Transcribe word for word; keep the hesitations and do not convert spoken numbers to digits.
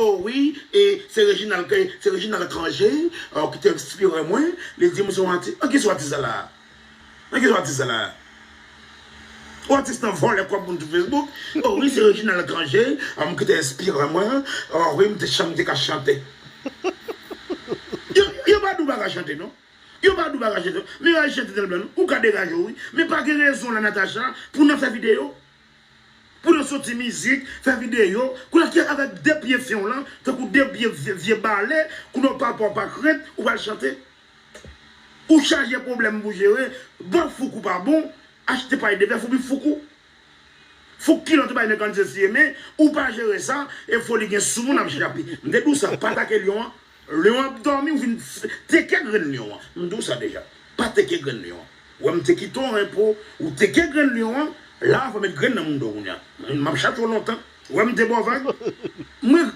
Oh wi, e se Reginald, se Reginald Cangé, oh, ki te enspire mwen. Li di m se yon atis. An ki sou atis sa la? An ki sou atis sa la? Ou atis nan vòlè kòb moun sou Facebook. Oh wi, se Reginald Cangé, um, ki te enspire mwen. Oh wi, m te chan-, m te ka chante. Yo, yo pa di w pa ka chante, non. Yo pa di w pa ka chante. Men yo al chante nan blan, non. Ou ka degaje w, wi. Men pa gen rezon la, Natacha, pou n ap fè videyo. Pou nou soti mizik, fè videyo, kounye a ki avèk de pye fyen w lan, tankou de pye vye, vye bale, kounye a w pa pè, w pa krent, ou pral chante. Ou chaje pwoblèm pou jere, bon fouk ou pa bon, achte pay de vè, fouk fouk ou. Fouk kilòt ou bay mekanisyen siye men, ou pa jere sa, e foli gen sou moun ap chape. M te di w sa, pa atake lyon an. Lyon ap dòmi, ou vin f-, teke grenn lyon an. M di w sa deja. Pa teke grenn lyon an. Wè m te kite w repo, ou teke grenn lyon an, la fò met grenn nan moun do kounye a. M ap chache w lontan. Wè m te ba w vag. Mwen